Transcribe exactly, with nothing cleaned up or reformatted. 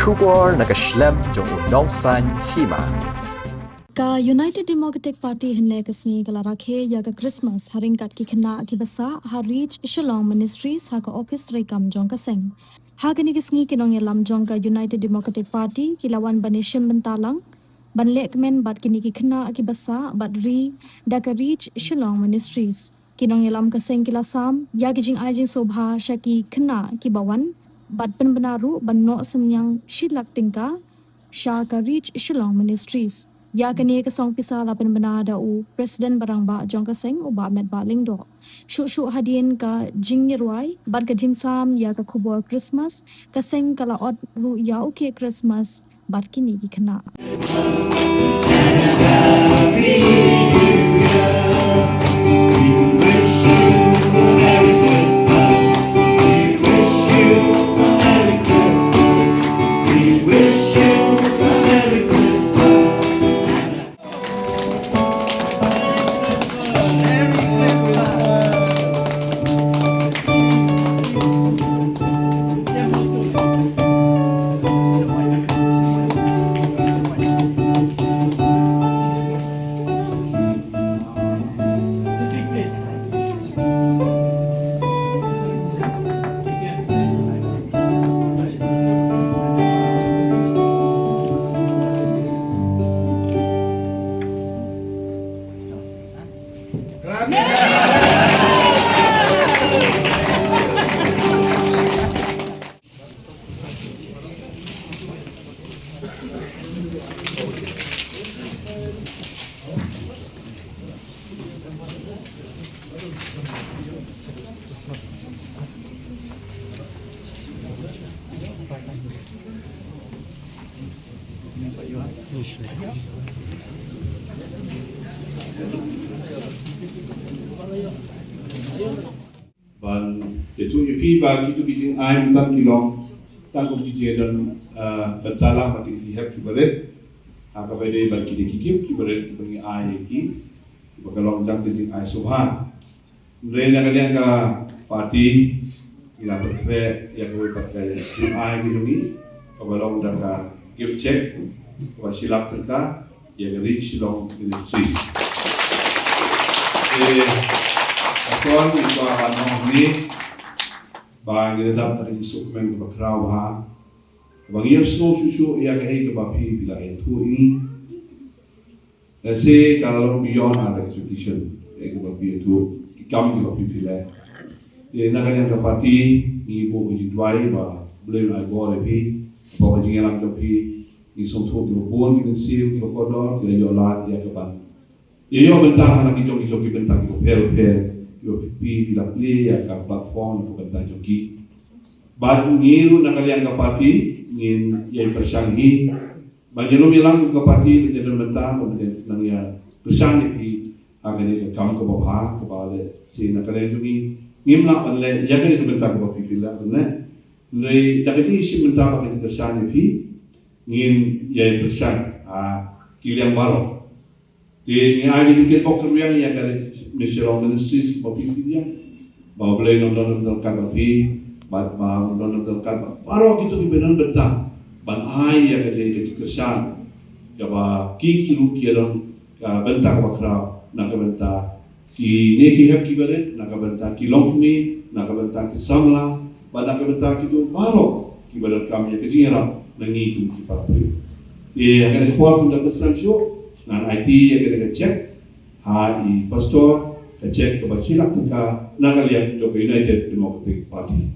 Khubor na ka shlem jong u nongsaiñ hima. Ka United Democratic Party hynne ka sngi ka la rakhe ïa ka Christmas ha ryngkat ki khynnah kiba sah ha Reach Shillong Ministries ha ka ophis treikam jong ka seng. Ha kane ka sngi ki nongïalam jong ka United Democratic Party ki la wan ban ïashim bynta lang ban lehkmen bad kine ki khynnah kiba sah bad ri da ka Reach Shillong Ministries. Ki nongïalam ka seng ki la sam ïa ki jingai jingsngewbha sha ki khynnah kiba wan bad pynbna ruh ban noh synñiang shi lak tyngka sha ka Reach Shillong Ministries. Ïa kane ka song pisa la pynbna da u President ba rangbah jong ka seng, u Bah Metbah Lyngdoh. Shuh shuh hadien ka jingïarwai bad ka jingsam ïa ka khubor Christmas, ka seng ka la ot ruh ïa u cake Christmas bad kine ki khynnah. Ban ïathuh ïa phi ba kito ki jingai mynta ki long tang kum ki jingdon, ah, bynta lang bad ki hep kiba rit. Ha kaba ïadei bad kine ki gift kiba rit kiba ngi ai ïa ki, kiba ka long tang ki jingai sngewbha. Hynrei na ka liang ka party ngi la pynkhreh ïa kawei pat ka jingai ka jong ngi kaba long da ka gift check kaba shi lak tyngka ïa ka Reach Shillong Ministries. Te, ka kwah ngi kwah ban ong hangne ba ngi la dap ha ka jingsuk kmen kaba khraw bha, ba ngi ïohsngew shuh shuh ïa kaei kaba phi phi la ïathuh ïa ngi. Lehse ka la long beyond our expectation, eh, kiba phi ïathuh, ki kam kiba phi phi leh. Te na ka liang ka party ngi buh ka jingduwai ba U Blei un ai bor ïa phi, ba ka jingïalam jong phi, ngi sngewthuh kiba bun ki mynsiem kiba kordor ki la ïoh lad ïa ka ban ïa ïoh bynta ha la ki jong ki jong ki bynta kiba pher pher kiba phi phi la plie ïa ka platform ka bynta jong ki. Bad ngi ruh na ka liang ka party ngin ïai pyrshang hi ban ïalum ïalang ka party ban ïadon bynta ban ïa nang ïa pyrshang ïa phi ha kane ka kam kaba bha kaba lehse na ka liang jong ngi ngim lah ban leh ïa kane ka bynta kaba phi phi lah ban leh. Hynrei da ka jingïashim bynta bad ka jingkyrshan ïa phi ngin ïai pyrshang ha ki liang baroh. Te ngi ai ka jingkyrpad kyrwiang ïa ka Reach Shillong Ministries ba phi phi ïa ba U Blei un don ryngkat bad phi bad ba un don ryngkat bad baroh kito kiba don bynta ban ai ïa ka jingkyrshan kaba ki ki ruh ki don ka bynta kaba khraw na ka bynta kine ki hep kiba rit, na ka bynta ki longkmie, na ka bynta ki samla, bad na ka bynta kito baroh kiba donkam ïa ka jingïarap na ngi kum ki para briew. Te ha kane ka por kum da pynslem shuh ngan aiti ïa kane ka check ha i pastor, ka check kaba shi lak tyngka na ka liang jong ka United Democratic Party.